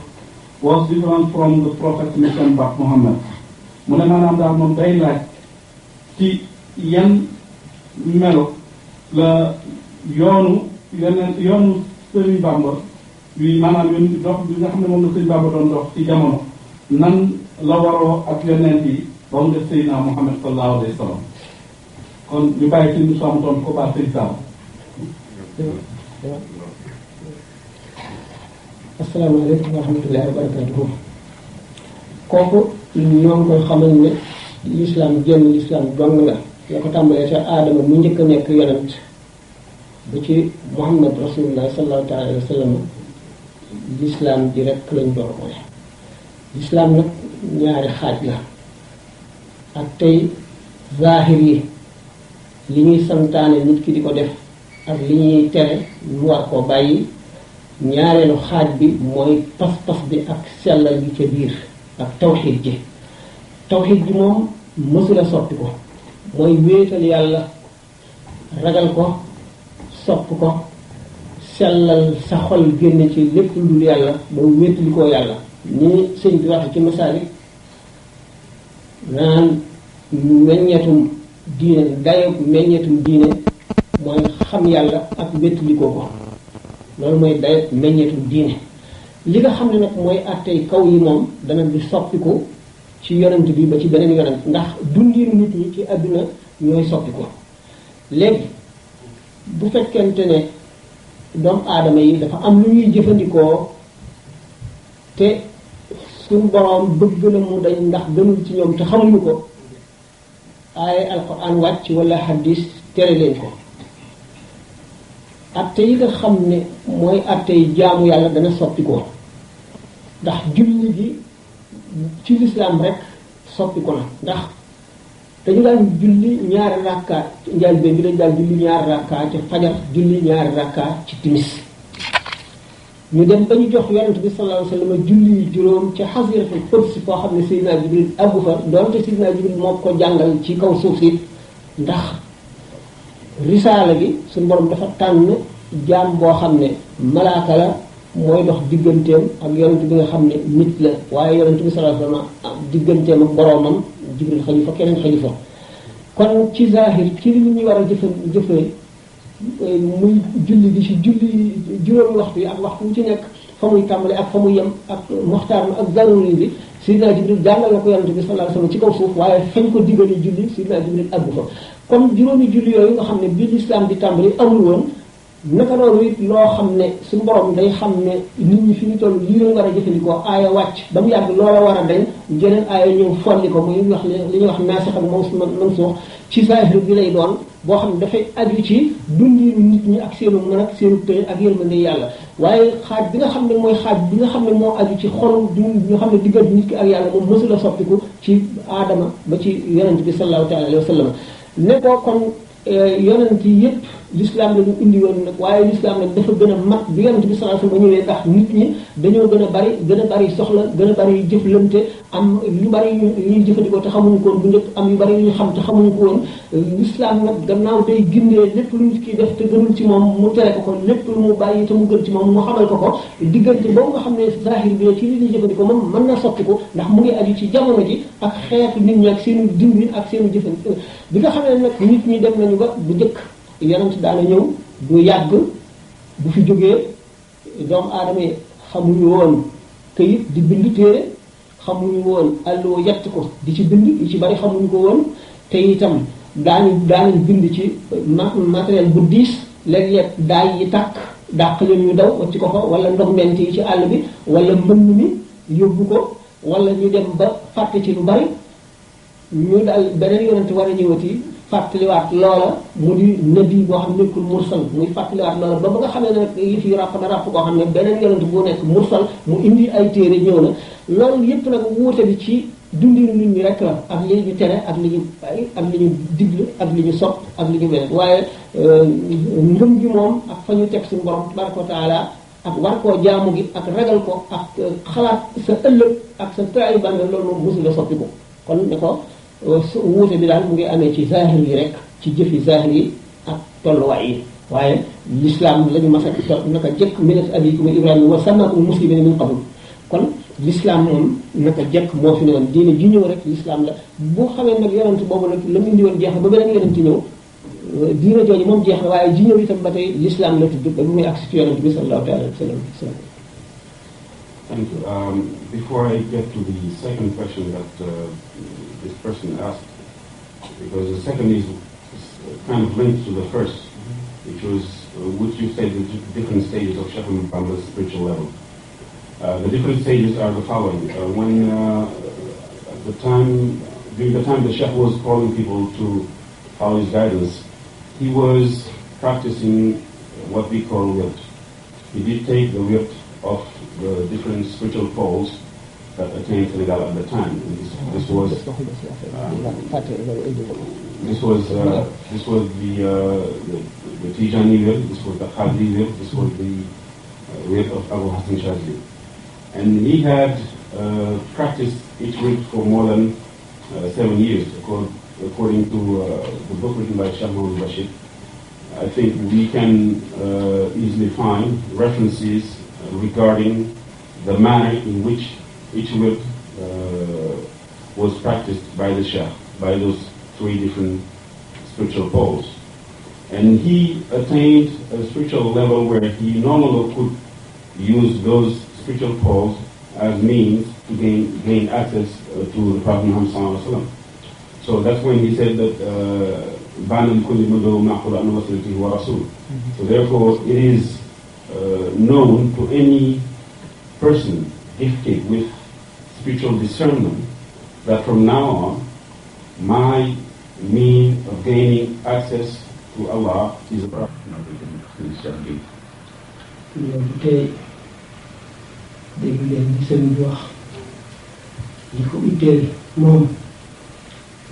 was different from the prophet's mission by Muhammad mu ne maanaam daal moom day laaj ci yan melo la yoonu Sëriñ Bamba bi maanaam yoon dox bi nga xam ne moom la Sëriñ Bamba doon dox ci jamono nan la waroo ak yonent yi ba mu def Seydina Muhammad sallallahu alayhi wa sallam kon ñu bàyyi si Moussa mu toon ko baax Sëriñ Sall. asalaamaaleykum wa rahmatullahi wa barakatuhu kooku ñoo ngi koy xamal ne lislaam génn lislaam dong la ko tàmbalee ca aadama mu njëkk a nekk yonent ba ci Muhammad rasulullah sallallahu taala alayhi wa sallam lislaam ji rek lañ door mooy lislaam nag ñaari xaaj la ak tey zahir yi li ñuy santaane nit ki di ko def ak li ñuy tere mu war koo bàyyi ñaareelu xaaj bi mooy pas-pas bi ak sellal gi ca biir ak tawxiid ji moom mësula soppi ko mooy wéetal yàlla ragal ko sopp ko sellal sa xol génn ci lépp lu dul yàlla ba wéetali koo yàlla ni sëñ bi waxe ci masaalik naan meññetum diine dayo meññetum diine mooy xam yàlla ak wéetali koo ko loolu mooy dayo meññetum diine li nga xam ne nag mooy àttey kaw yi moom dana di soppiku ci yonent bi ba ci beneen yonent ndax dundiinu nit ñi ci àdduna ñooy soppiku léegi bu fekkente ne doomu aadama yi dafa am lu ñuy jëfandikoo te suñ boroom bëgg na mu dañ ndax gënul ci ñoom te xamuñu ko ay alquran wàcc wala hadis tere leen ko atte yi nga xam ne mooy atte yi jaamu yàlla dana soppi ko ndax julli gi ci lislaam rek soppi ko na ndax dañu daan julli ñaari rakka njëlbéen bi dañu daan julli ñaari rakka ci fajar julli ñaari rakka ci timis ñu dem ba ñu jox yonent bi sallallahu alayhi wasallam julli juróom ci xasiratul quds foo xam ne Seydina Jibril àggu fa doonte Seydina Jibril moo ko jàngal ci kaw suuf si ndax risaala gi suñu borom dafa tànn jaam boo xam ne malaaka la mooy dox digganteem ak yonent bi nga xam ne nit la waaye yonent bi sallallahu alayhi wasallam digganteem ak boroomam Jibril xaju fa keneen xaju fa kon ci zahir ci li ñuy war a jëfee muy julli gi ci julli juróomi waxtu yi ak waxtu wu ci nekk fa muy tàmbale ak fa muy yem ak moxtaar ak zaruri bi Sidna Jibril jàngal na ko yonent bi sallallahu alayhi wasallam ci kaw suuf waaye fañ ko digale julli Sidna Jibril àggu fa kon juróomi julli yooyu nga xam ne bi lislaam di tàmbali amul woon naka noonu it loo xam ne suñu borom day xam ne nit ñi fi ñu toll lii lañ war a jëfandikoo aaya wàcc ba mu yàgg loola war a dañ jeneen aaya ñëw folli ko muy wax li ñuy wax naasix ak mansuux ci zahir bi lay doon boo xam ne dafay aju ci dundinu nit ñi ak seenu mën ak seenu tëye ak yërmande yàlla waaye xaaj bi nga xam ne mooy xaaj bi nga xam ne moo aju ci xolu du ñu xam ne diggante nit ki ak yàlla moom mësula soppiku ci aadama ba ci yonent bi sallallahu taala alayhi wa sallam ne ko kon yonent yi yëpp l'islam la ñu indi woon nag waaye l'islam nag dafa gën a mat bi yonent bi sallallahu alayhi wasallam ñëwee ndax nit ñi dañoo gën a bari soxla gën a bari jëflante am yu bari yu ñuy jëfandikoo te xamuñu ko woon bu njëkk am yu bari yu ñu xam te xamuñu ko woon l'islam nag gannaaw day gindee lépp lu nit ki def te gënul ci moom mu tere ko lépp lu mu bàyyi te mu gën ci moom mu xamal ko diggante boobu nga xam ne zahir bi ci li ñuy jëfandikoo moom mën na soppiku ndax mu ngi aju ci jamono ji ak xeetu nit ñi ak seenu dundin ak seenu jëfandikoo bi nga xam ne nag nit ñi dem nañu ba bu njëkk yonent daana ñëw du yàgg bu fi jógee doomu aadama yi xamuñu woon këyit di bind téere xamuñu woon alluwa yett ko di ci bind yi ci bari xamuñu ko woon te itam daañu bind ci matériel bu diis léeg-léeg daay yi tàkk dàq leen ñu daw wacc ko fa wala ndox ment yi ci àll bi wala mbënn mi yóbbu ko wala ñu dem ba fàtte ci lu bari ñu daal beneen yonent war a ñëwati fàttaliwaat loola mu di nabi boo xam ne nekkul mursal muy fàttaliwaat loola ba nga xamee ne nag yëf yi ràpp na ràpp koo xam ne beneen yonent bu nekk mursal mu indi ay téere ñëw na loolu yëpp nag wuute bi ci dundinu nit ñi rek la ak li ñu tere ak li ñu bàyyi ak li ñu digle ak li ñu sopp ak li ñu beneen waaye ngëm gi moom ak fa ñu teg suñu borom tabaraka wa taala ak war koo jaamu gi ak ragal ko ak xalaat sa ëllëg ak sa taayu bànne loolu moom mosul la soppi ko kon ne ko wuute bi daal mu ngi amee ci zahir yi rek ci jëfi zahir yi ak tolluwaay yi waaye l'islam la ñu mas a naka jëkk millat abikum ibrahima wa sammakum muslimina min qabl kon l'islam moom naka jëkk moo fi ne woon diine ji ñëw rek l'islam la bu xamee nag yonent boobu nag la mu indi woon jeex na ba beneen yonent ñëw diine jooju moom jeex na waaye ji ñëw itam ba tey l'islam la tudd ba bu muy agsi ci yonent bi sallallahu alayhi wa sallam. Thank you. Before I get to the second question that this person asked, because the second is kind of linked to the first, which you said the different stages of Sheikh Ahmad Bamba's spiritual level. The different stages are the following. During the time the Sheikh was calling people to follow his guidance, he was practicing what we call wird. He did take the wird of the different spiritual poles that attained Senegal at the time. This was the Tijani wird, this was the Khadri wird, this was the wird of Abu Hassan Shazili. And he had practiced each wird for more than 7 years, according to the book written by Shah Mahmoud Bashir. I think we can easily find references regarding the manner in which each wird was practiced by the Shah, by those 3 different spiritual poles. And he attained a spiritual level where he no longer could use those spiritual poles as means to gain access to the Prophet Muhammad sallallahu alaihi wasallam. So that's when he said that so therefore it is known to any person gifted with spiritual discernment that from now on my means of gaining access to Allah is a Prophet. dégg leen di sëñ bi wax li ko itteel moom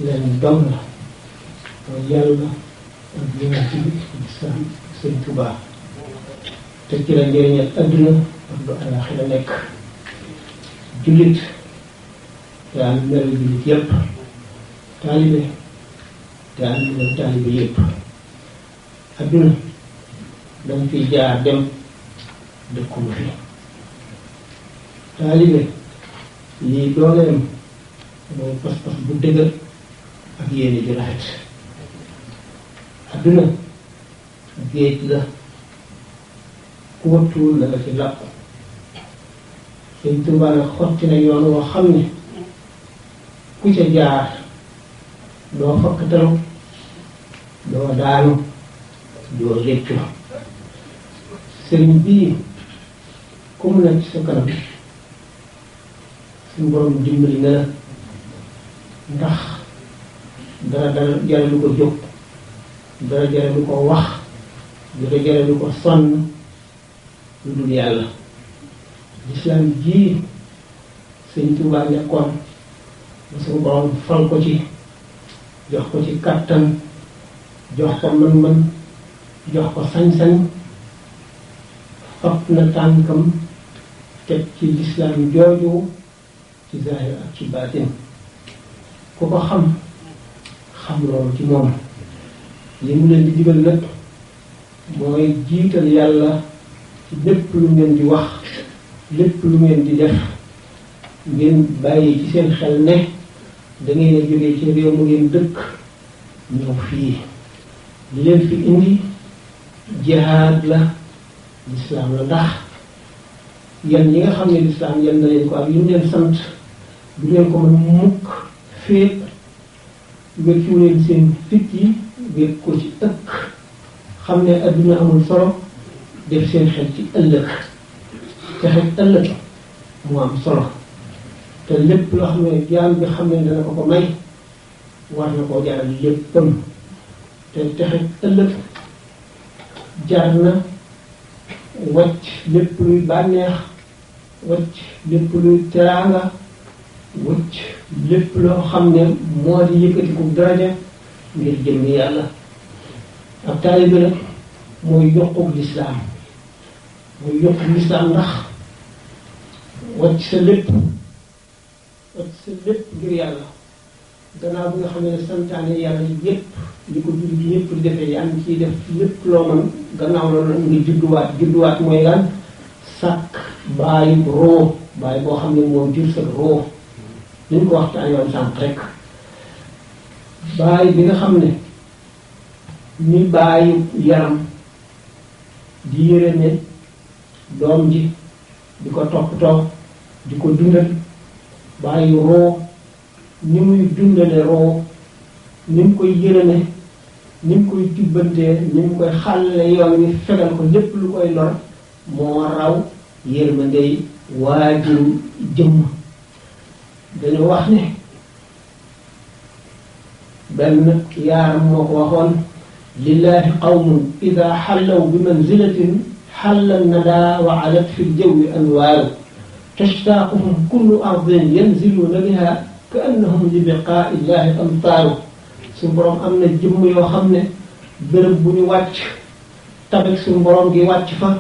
leen dong la mooy yàlla ak yonent bi islam sëñ Tuubaa te ci la njëriñal adduna ak du àllaaxira nekk jullit te am mel jullit yépp taalibe te am mel taalibe yépp adduna danga fi jaar dem dëkkuma fi taalibe lii dooleem mooy pas-pas bu dëgër ak yéene ju rafet adduna géej la ku wattuwul na nga ci làpp Sëñ Tuubaa nag xotti na yoon woo xam ne ku ca jaar doo fakkatalu doo daanu doo réccu sëriñ bii ku mu nekk ci sa kanam suñu borom dimbali na la ndax dara jaralu ko jóg dara jaralu ko wax dara jaralu ko sonn lu dul yàlla lislaam ji Sëñ Tuubaa nekkoon ba suñu borom fal ko ci jox ko ci kàttan jox ko mën-mën jox ko sañ-sañ fab na tànkam teg ci lislaam jooju ci zahir ak ci baatin ku ko xam loolu ci moom li mu leen di digal nag mooy jiital yàlla ci lépp lu ngeen di wax lépp lu ngeen di def ngeen bàyyi ci seen xel ne da ngeen a jógee ci réew mu ngeen dëkk ñëw fii li leen fi indi jihaad la lislaam la ndax yan yi nga xam ne lislaam yan na leen ko ak yi mu leen sant du leen ko mën mukk féet wékkiwu leen seen fit yi wékk ko ci ëkk xam ne adduna amul solo def seen xel ci ëllëg te xel ëllëg mu am solo te lépp loo xam ne jaam bi xam ne dana ko may war na koo jaral léppam te texe ëllëg jar na wacc lépp luy bànneex wacc lépp luy teraanga wacc lépp loo xam ne moo di yëkkatiku daraja ngir jëmmi yàlla ab taalibe nag mooy yokkuk lislaam ndax wacc sa lépp ngir yàlla gannaaw bi nga xam ne santaane yàlla yépp li ko jullit ñépp di defee yaa ngi ciy def lépp loo mën gannaaw loolu nag ngi judduwaat mooy lan sàkk bàyyi roo bàyyi boo xam ne moom jur sa roo ni ñu ko waxtaan yoon sànq rek bàyyi bi nga xam ne ni bàyyi yaram di yërëme doom ji di ko toppatoo di ko dundal bàyyi roo ni muy dundale roo ni mu koy yërëme ni mu koy jubbantee ni mu koy xàlle yoon wi fegal ko lépp lu koy lor moo raw yërmandey waajur jëmm dañu wax ne benn yaaram moo ko waxoon lillahi qawmun ida xallaw bi manzilatin xalla nada wa alat fi ljawi anwaaru tashtaquhum kullu ardin yanziluuna biha ka annahum li biqaa illahi amtaaru suñu borom am na jëmm yoo xam ne bërëb bu ñu wàcc tabek suñu borom gi wàcc fa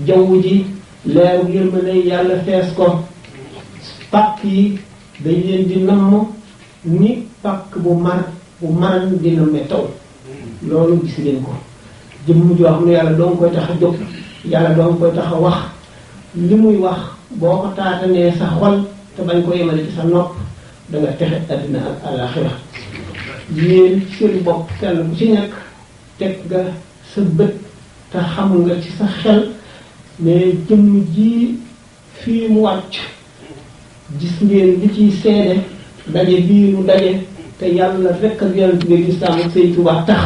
jaww ji leeru yërmande yàlla fees ko pàkk yi dañ leen di namm ni pàkk bu maran di nammee taw loolu gis ngeen ko jëmm joo xam ne yàlla doo nga koy tax a jóg yàlla doo nga koy tax a wax li muy wax boo ko taatanee sa xol te bañ ko yemale ci sa nopp da nga texe àddina ak àllaaxira yéen seen bopp kenn ku ci nekk teg nga sa bët te xam nga ci sa xel mais jëmm ji fii mu wàcc gis ngeen li ciy seede daje bii mu daje te yàlla rekk ak yonent bi lislaam ak Sëñ Tuubaa tax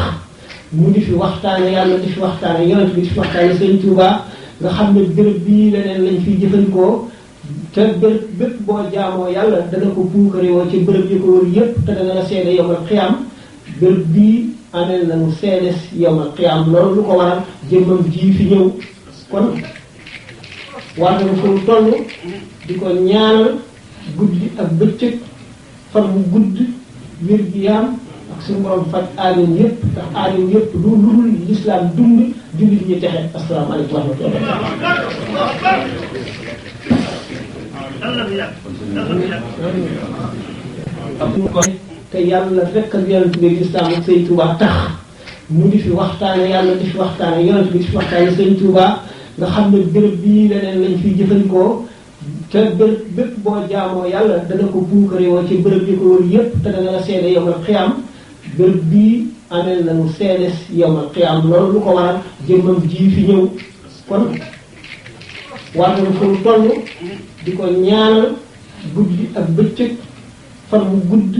mu di fi waxtaane yàlla di fi waxtaane yonent bi di fi waxtaane Sëñ Tuubaa nga xam ne béréb bii leneen lañ fiy jëfandikoo te bépp boo jaamoo yàlla dana ko puukarewoo ci bërëb yi ko wër yépp te dana la seede yowmal xiyaam béréb bii amel nañu seede yowmal xiyaam loolu lu ko waral jëmmam ji fi ñëw kon war nañu fu mu toll di ko ñaanal guddi ak bëccëg fan mu gudd wér gi yaam ak suñu borom faj aajoom yépp ndax aajoom yépp du lu dul lislaam dund jullit ñi texe asalaamaaleykum wa rahmatulah te yàlla rekk ak yonent bi lislaam ak Sëñ Tuubaa tax mu di fi waxtaane yàlla di fi waxtaane yonent bi di fi waxtaane sëñ Touba nga xam ne béréb bii leneen lañ fiy jëfandikoo te bépp boo jaamoo yàlla dana ko puukare woo ci béréb yi ko wër yépp te dana la seede yowmal xiyaam béréb bii amel nañu seedes yowmal xiyaam loolu lu ko waral jëmmam ji fi ñëw kon war nañu fu mu toll di ko ñaanal guddi ak bëccëg fan mu gudd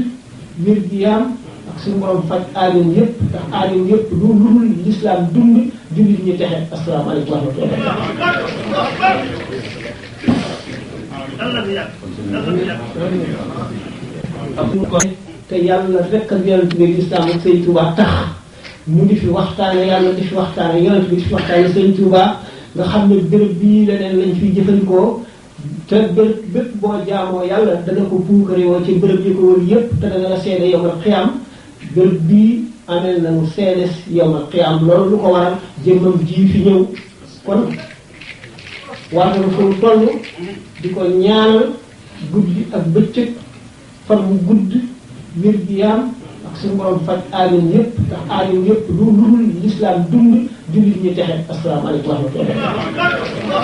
wér gi yaam ak suñu borom faj aadam yépp ndax aadam yépp lu dul lislaam dund jullit ñi texe asalaamaaleykum wa rahmatulah. te yàlla rek ak yonent bi lislaam ak sëñ Touba tax mu di fi waxtaane yàlla di fi waxtaane yonent bi di fi waxtaane sëñ Touba nga xam ne béréb bii leneen lañ fiy jëfandikoo te bépp boo jaamoo yàlla dana ko puukare woo ci béréb yi ko wër yépp te dana la seede yowmal xiyaam béréb bii amel nañu seedes yowmal xiyaam loolu lu ko waral jëmmam ji fi ñëw kon war nañu fu mu toll di ko ñaanal guddi ak bëccëg fan mu gudd wér gi yaam ak suñu borom faj aadam yépp ndax aadam yépp lu dul lislaam dund jullit ñi texe asalaamaaleykum wa rahmatulah.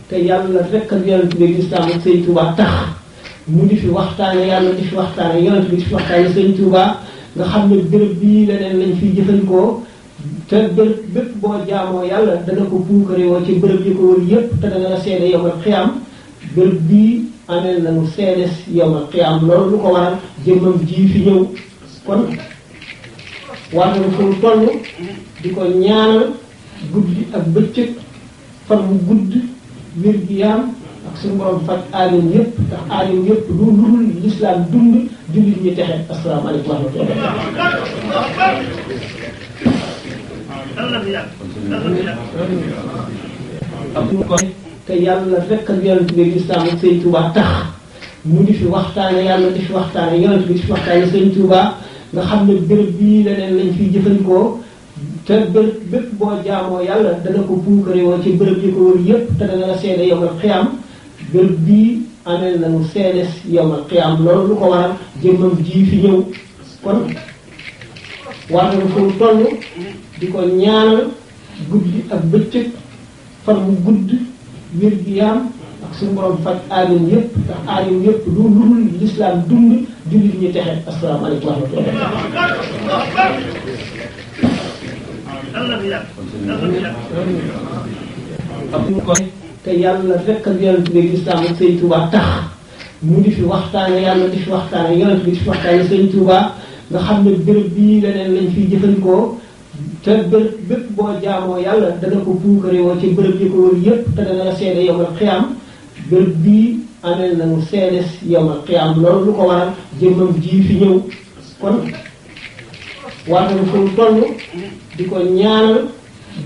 te yàlla rek ak yonent bi lislaam ak sëñ Touba tax mu di fi waxtaane yàlla di fi waxtaane yonent bi di fi waxtaane sëñ Touba nga xam ne béréb bii leneen lañ fiy jëfandikoo te bépp boo jaamoo yàlla dana ko puukare woo ci béréb yi ko wër yépp te dana la seede yowmal xiyaam béréb bii amel nañu seedes yowmal xiyaam loolu lu ko waral jëmmam ji fi ñëw kon war nañu fu mu toll di ko ñaanal guddi ak bëccëg fan mu gudd wér gi yaam ak suñu borom faj aadam yépp ndax aadam yépp lu dul lislaam dund jullit ñi texe asalaamaaleykum wa rahmatulah. te yàlla rek ak yonent bi lislaam ak sëñ Touba tax mu di fi waxtaane yàlla di fi waxtaane yonent bi di fi waxtaane sëñ Touba nga xam ne béréb bii leneen lañ fiy jëfandikoo te bépp boo jaamoo yàlla dana ko puukare woo ci béréb yi ko wër yépp te dana la seede yowmal xiyaam béréb bii amel nañu seedes yowmal xiyaam loolu lu ko waral jëmmam ji fi ñëw kon war nañu fu mu toll di ko ñaanal guddi ak bëccëg fan mu gudd wér gi yaam ak suñu borom faj aadam yépp ndax aadam yépp lu dul lislaam dund jullit ñi texe asalaamaaleykum wa rahmatulah. te yàlla rek ak yonent bi lislaam ak sëñ Touba tax mu di fi waxtaane yàlla di fi waxtaane yonent bi di fi waxtaane sëñ Touba nga xam ne béréb bii leneen lañ fiy jëfandikoo te bépp boo jaamoo yàlla dana ko puukare woo ci béréb yi ko wër yépp te dana la seede yowmal xiyaam béréb bii amel nañu seedes yowmal xiyaam loolu lu ko waral jëmmam ji fi ñëw kon war nañu fu mu toll di ko ñaanal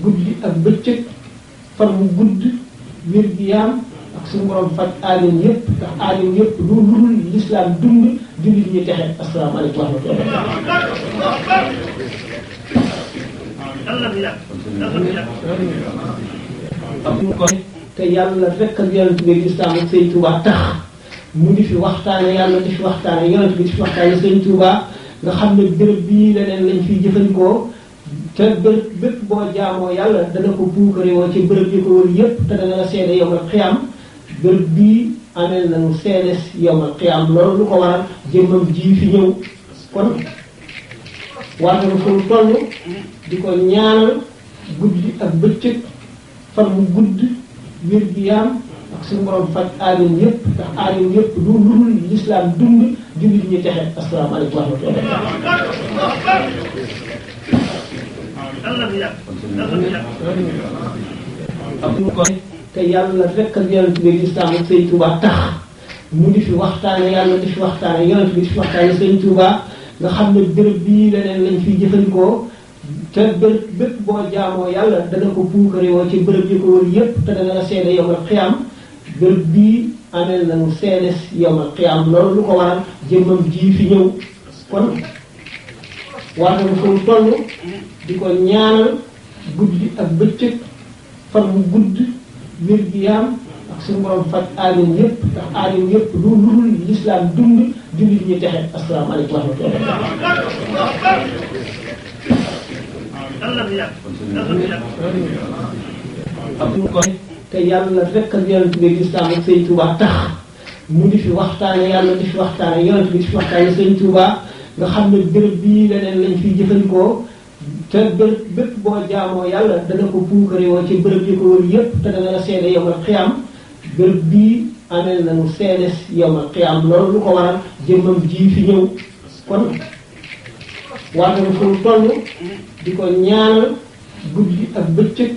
guddi ak bëccëg fan mu gudd wér gi yaam ak suñu borom faj aadam yépp ndax aadam yépp lu dul lislaam dund jullit ñi texe asalaamaaleykum wa rahmatulah. te yàlla rek ak yonent bi lislaam ak sëñ Touba tax mu di fi waxtaane yàlla di fi waxtaane yonent bi di fi waxtaane sëñ Touba nga xam ne béréb bii leneen lañ fiy jëfandikoo te bépp boo jaamoo yàlla dana ko puukare woo ci béréb yi ko wër yépp te dana la seede yowmal xiyaam béréb bii amel nañu seedes yowmal xiyaam loolu lu ko waral jëmmam ji fi ñëw kon war nañu fu mu toll di ko ñaanal guddi ak bëccëg fan mu gudd wér gi yaam ak suñu borom faj aadam yépp ndax aadam yépp lu dul lislaam dund jullit ñi texe asalaamaaleykum wa rahmatulah. te yàlla rek ak yonent bi lislaam ak sëñ Touba tax mu di fi waxtaane yàlla di fi waxtaane yonent bi di fi waxtaane sëñ Touba nga xam ne béréb bii leneen lañ fiy jëfandikoo te bépp boo jaamoo yàlla dana ko puukare woo ci béréb yi ko wër yépp te dana la seede yowmal xiyaam béréb bii amel nañu seedes yowmal xiyaam loolu lu ko waral jëmmam ji fi ñëw kon war nañu fu mu toll di ko ñaanal guddi ak bëccëg fan mu gudd wér gi yaam ak suñu borom faj aajoom yëpp ndax aajoom yëpp lu dul lislaam dund jullit ñi texe asalaamaaleykum wa rahmatulah. te yàlla rek ak yonent bi lislaam ak sëñ Tuubaa tax mu di fi waxtaane yàlla di fi waxtaane yonent bi di fi waxtaane sëñ Tuubaa nga xam ne béréb bii leneen lañ fiy jëfandikoo te bépp boo jaamoo yàlla dana ko puukarewoo ci béréb yi ko wër yëpp te dana la seede yowmal xiyaam béréb bii amel nañu seedes yowmal xiyaam loolu lu ko waral jëmmam ji fi ñëw kon waata na fu mu toll di ko ñaanal guddi ak bëccëg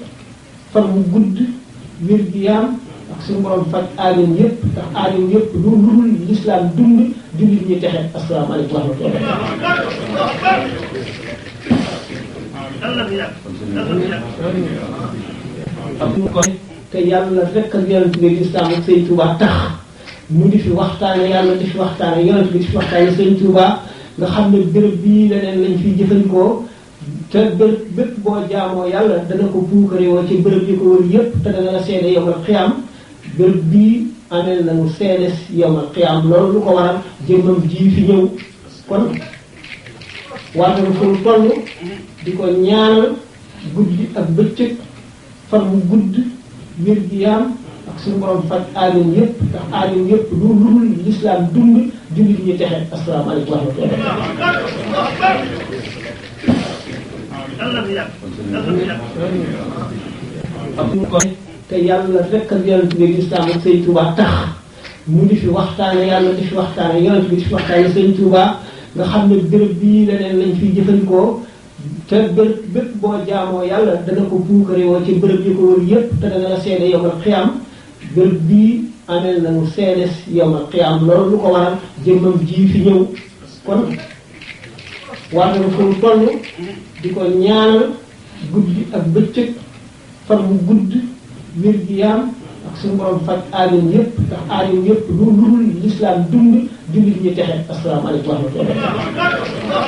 fan mu gudd wér gi yaam ak suñu borom faj aajoom yëpp ndax aajoom yëpp lu dul lislaam dund jullit ñi texe asalaamaaleykum wa rahmatulah. te yàlla rek ak yonent bi lislaam ak sëñ Tuubaa tax mu di fi waxtaane yàlla di fi waxtaane yonent bi di fi waxtaane sëñ Tuubaa nga xam ne béréb bii leneen lañ fiy jëfandikoo te bépp boo jaamoo yàlla dana ko puukarewoo ci béréb yi ko wër yëpp te dana la seede yowmal xiyaam béréb bii amel nañu seedes yowmal xiyaam loolu lu ko waral jëmmam ji fi ñëw kon waata na fu mu toll di ko ñaanal guddi ak bëccëg fan mu gudd wér gi yaam ak suñu borom faj aajoom yëpp ndax aajoom yëpp lu dul lislaam dund jullit ñi texe asalaamaaleykum wa rahmatulah. te yàlla rek ak yonent bi lislaam ak sëñ Tuubaa tax mu di fi waxtaane yàlla di fi waxtaane yonent bi di fi waxtaane sëñ Tuubaa nga xam ne béréb bii leneen lañ fiy jëfandikoo te bépp boo jaamoo yàlla dana ko puukarewoo ci béréb yi ko wër yëpp te dana la seede yowmal xiyaam béréb bii amel nañu seedes yowmal xiyaam loolu lu ko waral jëmmam ji fi ñëw kon waata na fu mu toll di ko ñaanal guddi ak bëccëg fan mu gudd wér gi yaam ak suñu borom faj aajoom yëpp ndax aajoom yëpp lu dul lislaam dund jullit ñi texe asalaamaaleykum wa rahmatulah.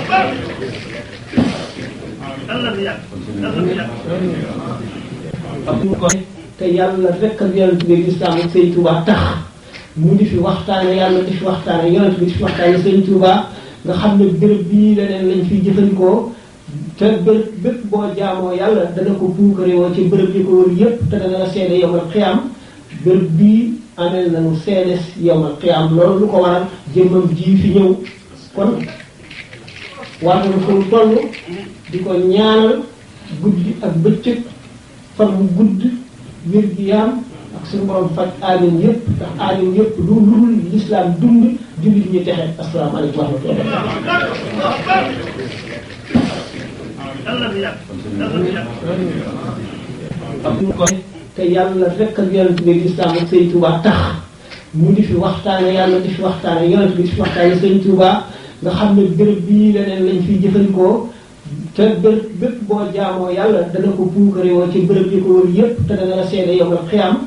te yàlla rek ak yonent bi lislaam ak sëñ Tuubaa tax mu di fi waxtaane yàlla di fi waxtaane yonent bi di fi waxtaane sëñ Tuubaa nga xam ne béréb bii leneen lañ fiy jëfandikoo te bépp boo jaamoo yàlla dana ko puukarewoo ci béréb yi ko wër yëpp te dana la seede yowmal xiyaam béréb bii amel nañu seedes yowmal xiyaam loolu lu ko waral jëmmam ji fi ñëw kon waata na fu mu toll di ko ñaanal guddi ak bëccëg fan mu gudd wér gi yaam ak suñu borom faj aajoom yëpp ndax aajoom yëpp lu dul lislaam dund jullit ñi texe asalaamaaleykum wa rahmatulah. te yàlla rek ak yonent bi lislaam ak sëñ Tuubaa tax mu di fi waxtaane yàlla di fi waxtaane yonent bi di fi waxtaane sëñ Tuubaa nga xam ne béréb bii leneen lañ fiy jëfandikoo te bépp boo jaamoo yàlla dana ko puukarewoo ci béréb yi ko wër yëpp te dana la seede yowmal xiyaam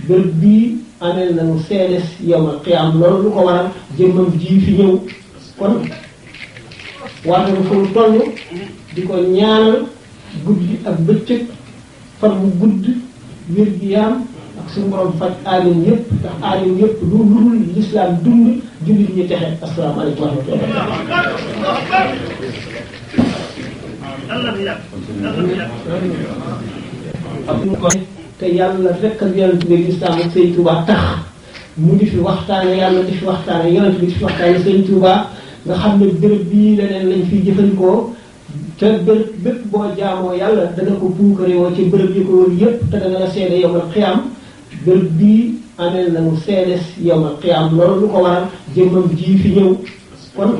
béréb bii amel nañu seedes yowmal xiyaam loolu lu ko waral jëmmam ji fi ñëw kon waata na fu mu toll di ko ñaanal guddi ak bëccëg fan mu gudd wér gi yaam ak suñu borom faj aajoom yëpp ndax aajoom yëpp lu dul lislaam dund jullit ñi texe asalaamaaleykum wa rahmatulah. te yàlla rek ak yonent bi lislaam ak sëñ Tuubaa tax mu di fi waxtaane yàlla di fi waxtaane yonent bi di fi waxtaane sëñ Tuubaa nga xam ne béréb bii leneen lañ fiy jëfandikoo te bépp boo jaamoo yàlla dana ko puukarewoo ci béréb yi ko wër yëpp te dana la seede yowmal xiyaam béréb bii amel nañu seedes yowmal xiyaam loolu lu ko waral jëmmam ji fi ñëw kon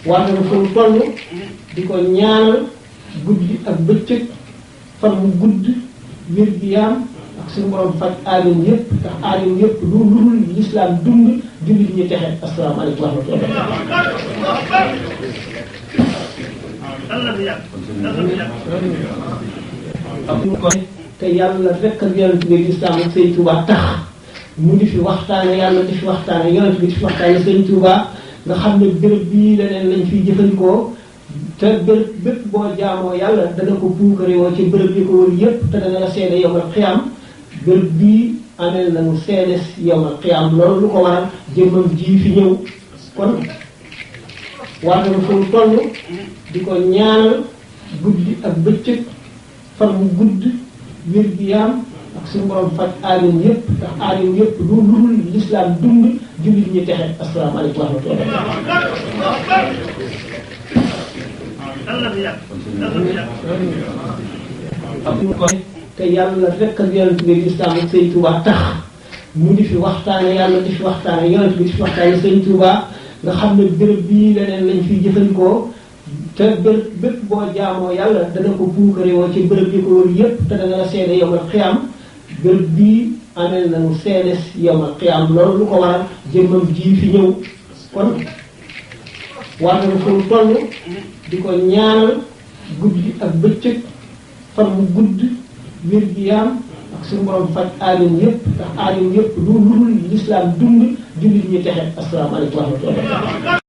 waata na fu mu toll di ko ñaanal guddi ak bëccëg fan mu gudd wér gi yaam ak suñu borom faj aajoom yëpp ndax aajoom yëpp lu dul lislaam dund jullit ñi texe asalaamaaleykum wa rahmatulah. te yàlla rek ak yonent bi lislaam ak sëñ Tuubaa tax mu di fi waxtaane yàlla di fi waxtaane yonent bi di fi waxtaane sëñ Tuubaa nga xam ne béréb bii leneen lañ fiy jëfandikoo te bépp boo jaamoo yàlla dana ko puukarewoo ci béréb yi ko wër yëpp te dana la seede yowmal xiyaam béréb bii amel nañu seede yawmal qiyaam loolu lu ko waral jëmmam ji fi ñëw kon war nañu fu mu toll di ko ñaanal guddi ak bëccëg fan mu gudd wér gi yaam ak suñu borom faj aalim yëpp ndax aalim yëpp lu dul lislaam dund jullit ñi texe asalaamaaleykum wa rahmatulah. te yàlla rek ak yonent bi lislaam ak sëñ Tuubaa tax mu di fi waxtaane yàlla di fi waxtaane yonent bi di fi waxtaane sëñ Tuubaa nga xam ne béréb bii leneen lañ fiy jëfandikoo te bépp boo jaamoo yàlla dana ko puukarewoo ci béréb yi ko wër yëpp te dana la seede yawmal qiyaam béréb bii amel nañu seede yawmal qiyaam loolu lu ko waral jëmmam ji fi ñëw kon war nañu fu mu toll di ko ñaanal guddi ak bëccëg fan mu gudd wér gi yaam ak suñu borom faj aalim yëpp ndax aalim yëpp lu dul lislaam dund jullit ñi texe asalaamaaleykum wa rahmatulah.